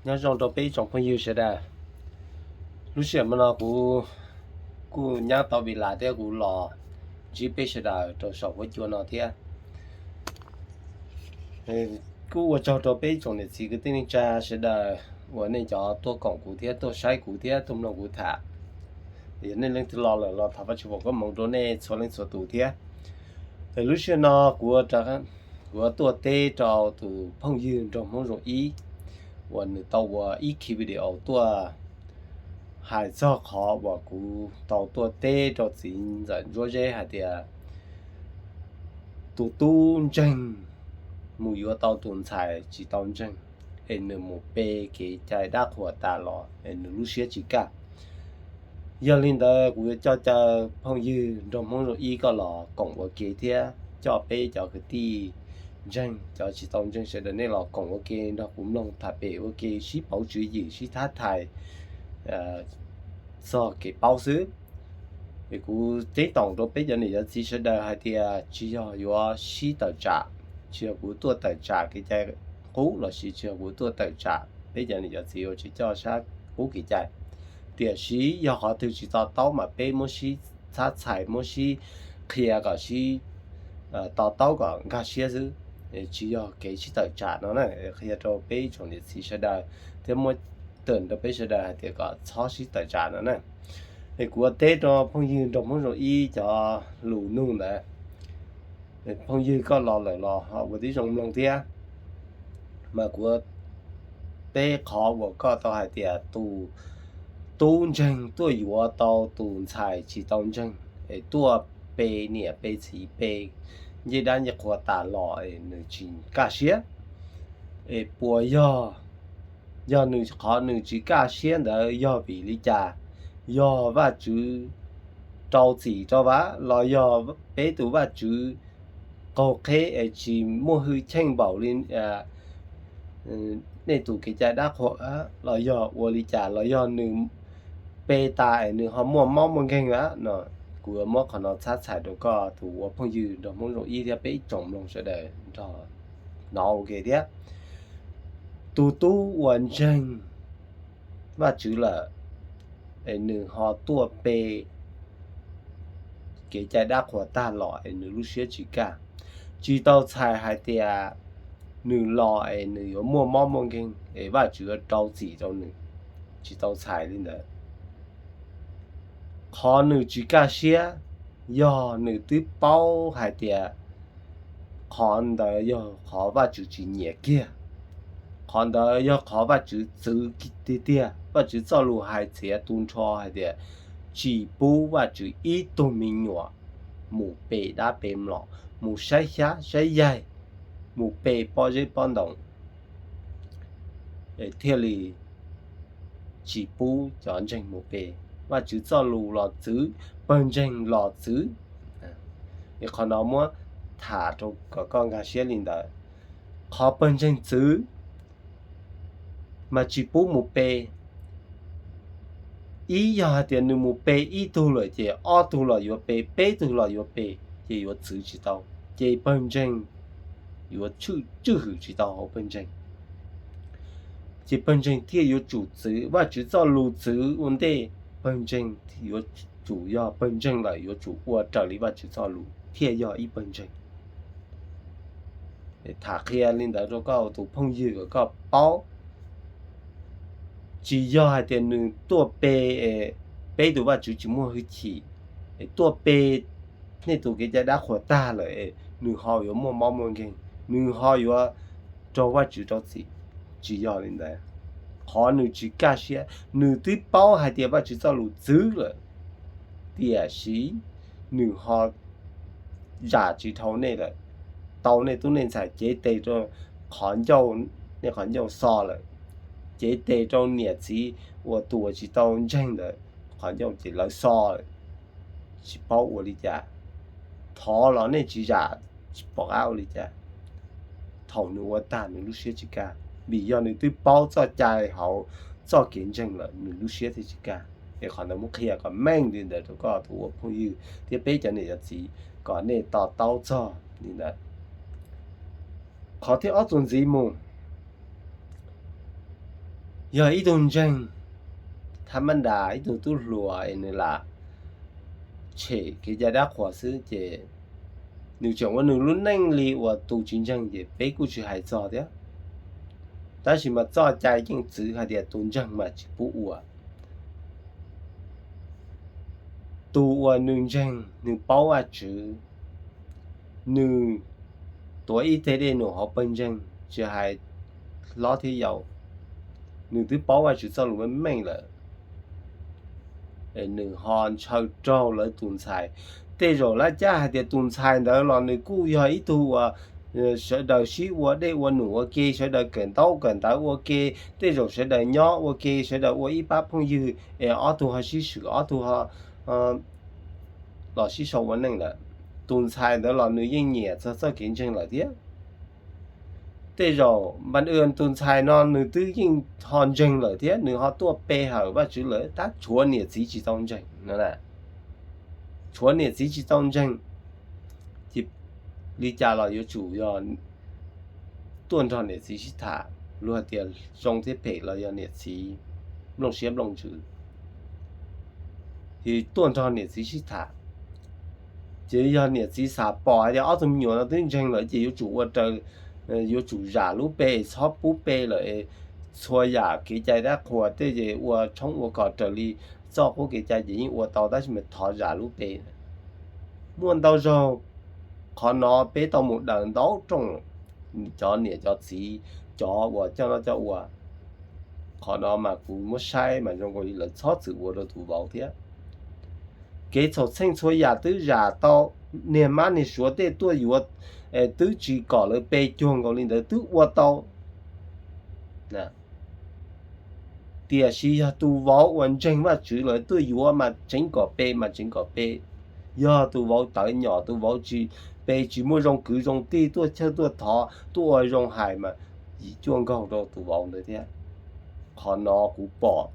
Nyob zoo rau peb ib tsoom phooj ywg sawv daws. Lub sij hawm no kuv kuj nyab tau vi las thiab kuv los ntsib peb sawv daws rau saum huab cua no thiab. Kuj ua tsaug rau peb ib tsoom niam txiv kwv tij neej tsa sawv daws uas nej cov tuaj koom kuv thiab tuaj saib kuv thiab tuaj mloog kuv tham. Yog nej leej twg los lawm los thov Vajtswv foom koob hmoov rau nej txhua leej txhua tus thiab. Lub sij hawm no kuv yuav tuaj teb rau tus phooj ywg nraug Hmoob Zoo Ib uas nws tau ua ib ki video tuaj hais txog qhov uas kuv tau tuaj teb rau txiv ntxawm Ntsuab Zeb hais tias tus tub ntseeg mus yuav tau tus ntxhais tsis tau ntseeg, es nws mus pe kev cai dab qhuas tas los es nws lub siab tsis kaj. Yog li ntawd kuv yuav coj caw phooj ywg nraug Hmoob Zoo Ib koj los koom ua ke thiab coj peb cov kwv tij ntseeg cov tsis tau ntseeg sawv daws nej los koom ua ke nrog kuv mloog tham pem ua ke sib pauv tswv yim sib thab thais txog kev paub xwb. Es kuv teb toom rau peb cov niam cov txiv sawv daws hais tias tsis yog yuav sib tawm tsam, tsis yog kuv tuaj tawm tsam kev cai qub lossis tsis yog kuv tuaj tawm tsam peb cov niam cov txiv uas tsis coj sab qub kev cai. Tiam sis yog qhov twg tsis to taub mas peb muab sib txhab txhais muab sib qhia kom sib to taub kom nkag siab xwb, tsis yog kev sib tawm tsam no na. Qhia rau peb tsoom niam txiv sawv daws thiab muab tawm rau peb sawv daws hais tias kom txhob sib tawm tsam no na. Es kuv ua teb rau phooj ywg nraug Hmoob Zoo Ib cov lus nug ntawd. Phooj ywg koj los lawm los ho ua tib zoo mloog thiab. Mas kuv teb qhov uas koj tau hais tias tus tub ntseeg tuaj yuav tau tus ntxhais tsis tau ntseeg es tuaj pe niam pe txiv pe ncej dab ncej qhua tas los es nws tsis kaj siab. Es puas yog, yog nws qhov nws tsis kaj siab ntawd yog vim li cas? Yog Vajtswv rau txim rau vas los yog peb tus Vajtswv qaug qheb es tsis muaj hwj chim npaum li nej tus kev cai dab qhuas los yog ua li cas los yog nws pe tas es nws ho muaj mob muaj nkeeg a no? Kuv yuav muab qhov no txhab txhais rau koj tus ua phooj ywg nraug Hmoob Zoo Ib thiab peb ib tsoom mloog sawv daws nrog hnov ua ke thiab. Tus tub uas ntseeg Vajtswv lawm es nws ho tuaj pe kev cai dab qhuas tag los es nws lub siab tsis kaj, tsis tau txhais hais tias nws los es nws yuav muaj mob muaj nkeeg es Vajtswv yuav rau txim rau nws, tsis tau txhais li ntawd. Qhov nws tsis kaj siab yog nws twb paub hais tias qhov ntawd yog qhov Vajtswv tsis nyiam kiag. Qhov ntawd yog qhov Vajtswv txwv tiag tiag. Vajtswv txoj lus hais txiav tu nrho hais tias tsis pub Vajtswv ib tug me nyuam mus pe dab pe mlom, mus saib xyab saib yaig, mus pe pob zeb pob ntoo, thiaj li tsis pub cov ntseeg mus pe. Vajtswv txoj lus los txwv, pawg ntseeg los txwv. Es qhov no muab tham rau kom koj nkag siab li ntawd. Qhov pawg ntseeg txwv mas tsis pub mus pe. Ib yog hais tias nws mus pe ib tug lawm ces ob tug los yuav pe, peb tug los yuav pe, ces yuav txwv tsis tau, ces pawg ntseeg yuav tswj hwm tsis tau hauv pawg ntseeg. Ces pawg ntseeg thiaj yuav tsum txwv, Vajtswv txoj lus txwv ua ntej, pawg ntseeg yuav tsum yog pawg ntseeg lawm yuav tsum ua raws li Vajtswv txoj lus thiaj yog ib pawg ntseeg. Tham qhia li ntawd rau koj tus phooj ywg kom koj paub. Tsis yog hais tias nws tuaj pe, peb tus Vajtswv tsis muaj hwj chim, tuaj pe nej tus kev cai dab qhuas tag lawm es nws ho yuav muaj mob muaj nkeeg, nws ho yuav raug Vajtswv rau txim. Tsis yog li ntawd. Qhov nws tsis kaj siab, nws twb paub hais tias Vajtswv txoj lus txwv lawm, tiam sis nws ho zam tsis dhau nej lawm, tau nej tub nej ntxhais cev tes rau qhov ncauj, nej qhov ncauj xo lawm, cev tes rau niam txiv uas tus uas tsis tau ntseeg ntawd qhov ncauj ces lawv xo lawm, tsis paub ua li cas. Thov los nej tsis zam, tsis pom qab ua li cas. Thaum nws ua tag nws lub siab tsis kaj, vim yog nws twb paub txoj cai hauv txoj kev ntseeg lawm nws lub siab thiaj tsis kaj. Es qhov ntawd muab qhia kom meej li ntawd rau koj tus ua phooj ywg thiab peb cov niam cov txiv kom nej to taub txog li ntawd. Qhov thib ob txuas ntxiv mus, Yog ib tug ntseeg thab mab ntas, ib tug tub hluas es nws lam tshem kev cai dab qhuas xwb ces nws tseem ua nws lub neej li uas tus tsis ntseeg ces peb kuj tsis hais txog thiab. Tab sis mas txoj cai yeej txwv hais tias tus ntseeg mas tsis pub ua. Tus uas nws ntseeg, nws paub Vajtswv, nws tuav ib teg dej num hauv pawg ntseeg, tsis hais hlob thiab yau, nws twb paub Vajtswv txoj lus meej meej lawm, nws ho ntshaw raug lawv tus ntxhais. Tej zaum lab cab hais tias tus ntxhais ntawd los nws kuj yog ib tug uas sawv daws sib ua dej ua num ua ke, sawv daws kawm ntaub kawm ntawv ua ke, tej zaum sawv daws nyob ua ke, sawv daws ua ib pab phooj ywg es ob tug ho sib swm, ob tug ho los sib sau ua neej lawm. Tus ntxhais ntawd los nws yeej nyiam txog txoj kev ntseeg lawm thiab. Tej zaum npa tus ntxhais no nws twb yeej ho ntseeg lawm thiab, nws ho tuaj pe hawm Vajtswv lawm, tab tshuav niam txiv tsis tau ntseeg no. Tshuav niam txiv tsis tau ntseeg, ces li cas los yuav tsum yog tuaj nrog niam txiv sib tham, luag hais tias zoo thiab phem los yog niam txiv nplooj siab nplooj ntsws, ces tuaj nrog niam txiv sib tham. Ces yog niam txiv xav pom hais tias ob tug me nyuam no twb ntseeg lawm ces yuav tsum ua raws, yuav tsum zam lub pe, txhob pub pe lawm, txhua yam kev cai dab qhuas tej ces ua tshoob ua kos raws li txoj qub kev cai ces yeej ua tau, tab sis mas thov zam lub pe. Muaj ntau zaug qhov no peb tau mus daws ntau rooj, cov niam cov txiv, cov uas coj noj coj ua. Qhov no mas kuv muab saib mas zoo nkaus li lawv txhob txwm ua rau tus vauv thiab. Kev txhaum txheej txhua yam twb zam tau, niag mab niag suav tej tuaj yuav twb tsis kom lawv pe cuag nkaus li ntawd twb ua tau. Tiam sis yog tus vauv uas ntseeg Vajtswv lawv tuaj yuav mas tseev kom pe mas tseev kom pe. Yog tus vauv tawv nyom, tus vauv tsis pe, tsis muaj zoo kwv zoo tij tuaj chawj tuaj thov, tuaj ua zoo hais mas yim cuaj nkaug rau tus vauv ntawd thiab. Qhov no kuv pom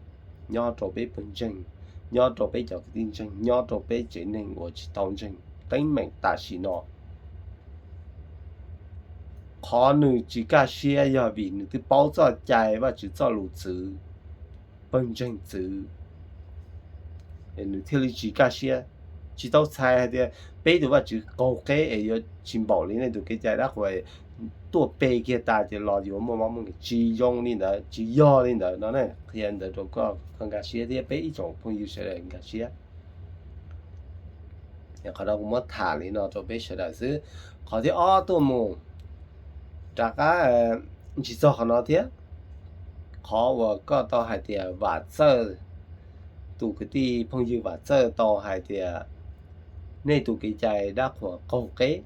nyob rau peb pawg ntseeg, nyob rau peb cov kwv tij ntseeg, nyob rau peb tsev neeg uas tsis tau ntseeg teeb meem tam sim no. Qhov nws tsis kaj siab yog vim nws twb paub txoj cai Vajtswv txoj lus txwv, pawg ntseeg txwv, nws thiaj li tsis kaj siab. Tsis tau txhais hais tias peb tus Vajtswv qaug qeb es yuav tsis npaum li nej tus kev cai dab qhuas tuaj pe kiag tas ces los yuav muaj mob muaj nkeeg. Tsis zoo li ntawd, tsis yog li ntawd no. Qhia ntawd rau koj, koj nkag siab thiab peb ib tsoom phooj ywg sawv daws nkag siab. Qhov no kuv muab tham li no rau peb sawv daws xwb. Qhov thib ob tuaj mus rov qab ntsis txog qhov no thiab. Qhov uas koj tau hais tias Vam Txawj, tus kwv tij phooj ywg Vam Txawj tau hais tias nej tus kev cai dab qhuas qaug qeb.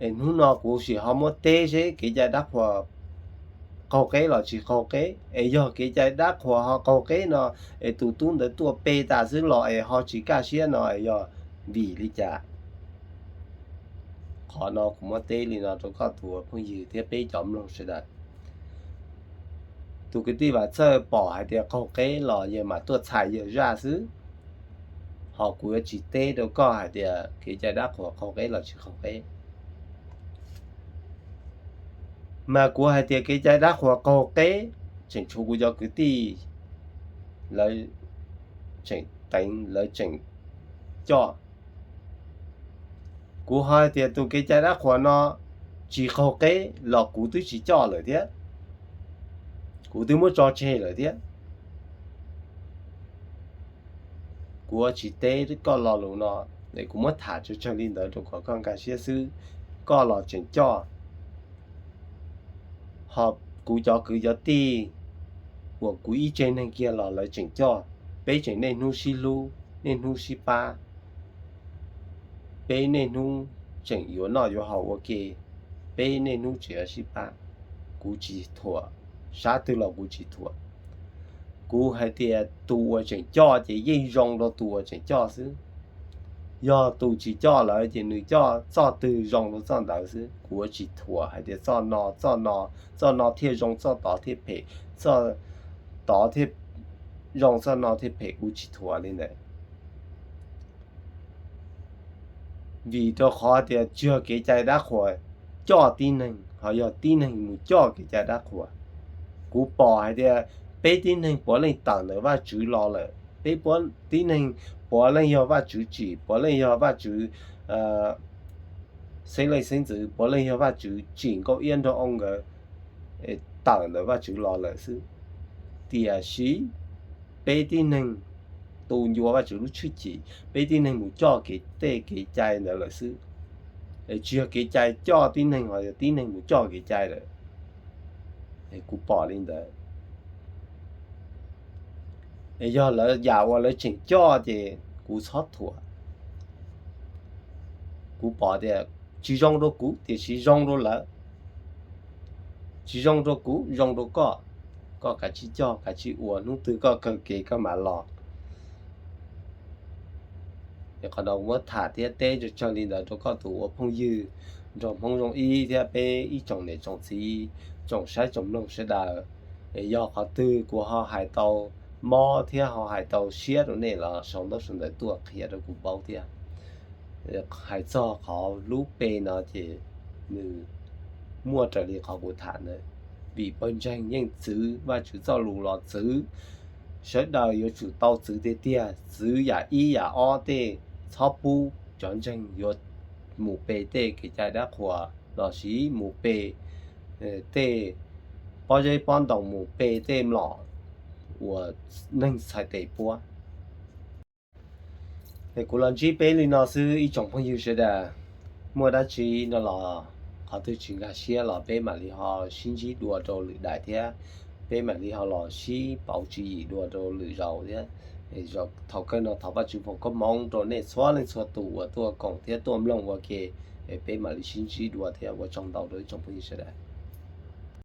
Es hnub no kuv sim ho muab teb seb kev cai dab qhuas qaug qeb los tsis qaug qeb. Es yog kev cai dab qhuas ho qaug qeb no, es tus tub ntawd tuaj pe tas xwb los es ho tsis kaj siab no es yog vim li cas? Qhov no kuv muab teb li no rau koj tus phooj ywg thiab peb cov mloog sawv daws. Tus kwv tij Vam Txawj pom hais tias qaug qeb los yawg mam tuaj txhais yawg zaj xwb. Ho kuv yuav tsis teb rau koj hais tias kev cai dab qhuas qaug qeb los tsis qaug qeb. Mas kuv hais tias kev cai dab qhuas qaug qeb, tseem tshuav kuv cov kwv tij lawv tseem teev, lawv tseem coj. Kuv ho hais tias tus kev cai dab qhuas no tsis qaug qeb los kuv twb tsis coj lawm thiab, kuv twb muab tso tseg lawm thiab. Kuv tsis teb koj lo lus no, es kuv muab tham tsawg tsawg li ntawd rau kom koj nkag siab xwb. Koj los tseem coj, ho kuv cov kwv cov tij uas kuv ib tsev neeg kiag los lawv tseem coj. Peb tseem niaj hnub sib hlub, niaj hnub sib pab, peb niaj hnub tseem yuav noj yuav haus ua ke, peb niaj hnub tseem yuav sib pab. Kuv tsis thuam, sab twg los kuv tsis thuam. Kuv hais tias tus uas tseem coj ces yeej zoo rau tus uas tseem coj xwb. Yog tus tsis coj lawm ces nws coj txoj twg zoo rau txoj ntawd xwb. Kuv tsis thuam hais tias txoj no, txoj no, txoj no thiaj zoo, txoj tod thiaj phem, txoj tod thiaj zoo, txoj no thiaj phem, kuv tsis thuam li ntawd. Vim rau qhov tias tsis yog kev cai dab qhuas coj tib neeg, ho yog tib neeg mus coj kev cai dab qhuas. Kuv pom hais tias peb tib neeg puav leej tawm ntawm Vajtswv los lawm. Peb puav, tib neeg puav leej yog Vajtswv tsim, puav leej yog Vajtswv xeeb leej xeeb ntxwv, puav leej yog Vajtswv tsim Nkauj Iab Nraug Oo nkawd tawm ntawm Vajtswv los lawm xwb. Tiam sis peb tib neeg tu ncua Vajtswv lub tshwj chim, peb tib neeg mus coj kev, tej kev cai ntawd lawm xwb. Tsis yog kev cai coj tib neeg, ho yog tib neeg mus coj kev cai lawm. Kuv pom li ntawd. Yog lawv yam uas lawv tseem coj ces kuv txhob thuam. Kuv pom tias tsis zoo rau kuv tiam sis zoo rau lawv. Tsis zoo rau kuv, zoo rau koj. Koj kav tsij coj, kav tsij ua, hnub twg koj kawg kev koj mam los. Qhov no muab tham thiab teb tsawg tsawg li ntawd rau koj tus ua phooj ywg nrog Hmoob Zoo Ib thiab peb ib tsoom niam tsoom txiv, tsoom saib tsoom mloog sawv daws. Yog qhov twg kuv ho hais tau mob thiab ho hais tau siab rau nej los sau ntaub sau ntawv tuaj qhia rau kuv paub thiab. Hais txog qhov lub pe no ces nws muaj raws li qhov kuv tham ntawd, vim pawg ntseeg yeej txwv Vajtswv txoj lus los txwv. Sawv daws yuav tsum tau txwv tiag tiag, txwv yam ib yam ob tej, txhob pub cov ntseeg yuav mus pe tej kev cai dab qhuas lossis mus pe tej pob zeb pob ntoo, mus pe tej mlom uas neeg txhais tes puab. Kuv los ntsib peb li no xwb ib tsoom phooj ywg sawv daws. Muaj dab tsi no los qhov twg tsis nkag siab los peb mam li ho sib ntsib dua rau lwm daim thiab, peb mam li ho los sib pauv tswv yim dua rau lwm zaus thiab. Thaum kawg no thov Vajtswv foom koob hmoov rau nej txhua leej txhua tus uas tuaj koom thiab tuaj mloog ua ke, peb mam li sib ntsib dua thiab ua tsaug ntau rau ib tsoom phooj ywg sawv daws.